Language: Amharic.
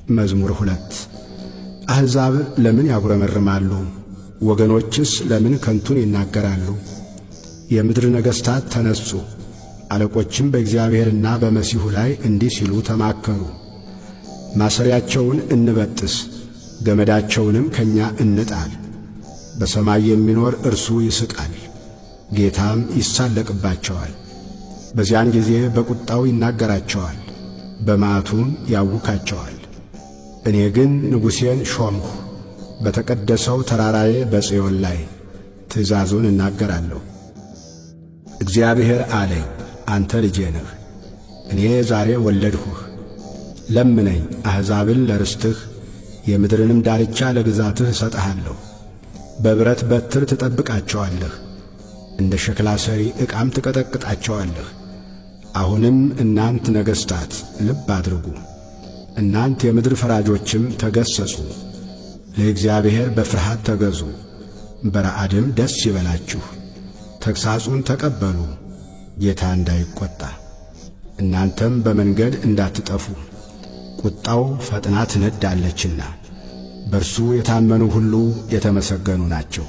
መዝሙር 2። አሕዛብ ለምን ያጉረመርማሉ? ወገኖችስ ለምን ከንቱን ይናገራሉ? የምድር ነገሥታት ተነሡ፣ አለቆችም በእግዚአብሔርና በመሲሑ ላይ እንዲህ ሲሉ ተማከሩ። ማሰሪያቸውን እንበጥስ፣ ገመዳቸውንም ከእኛ እንጣል። በሰማይ የሚኖር እርሱ ይስቃል፣ ጌታም ይሳለቅባቸዋል። በዚያን ጊዜ በቁጣው ይናገራቸዋል፣ በመዓቱም ያውካቸዋል። እኔ ግን ንጉሴን ሾምሁ፣ በተቀደሰው ተራራዬ በጽዮን ላይ ትእዛዙን እናገራለሁ። እግዚአብሔር አለኝ፣ አንተ ልጄ ነህ፣ እኔ ዛሬ ወለድሁህ። ለምነኝ፣ አሕዛብን ለርስትህ የምድርንም ዳርቻ ለግዛትህ እሰጥሃለሁ። በብረት በትር ትጠብቃቸዋለህ፣ እንደ ሸክላ ሰሪ ዕቃም ትቀጠቅጣቸዋለህ። አሁንም እናንት ነገሥታት ልብ አድርጉ፣ እናንት የምድር ፈራጆችም ተገሠጹ። ለእግዚአብሔር በፍርሃት ተገዙ፣ በረዓድም ደስ ይበላችሁ። ተግሣጹን ተቀበሉ፣ ጌታ እንዳይቈጣ፣ እናንተም በመንገድ እንዳትጠፉ። ቁጣው ፈጥና ትነዳለችና በእርሱ የታመኑ ሁሉ የተመሰገኑ ናቸው።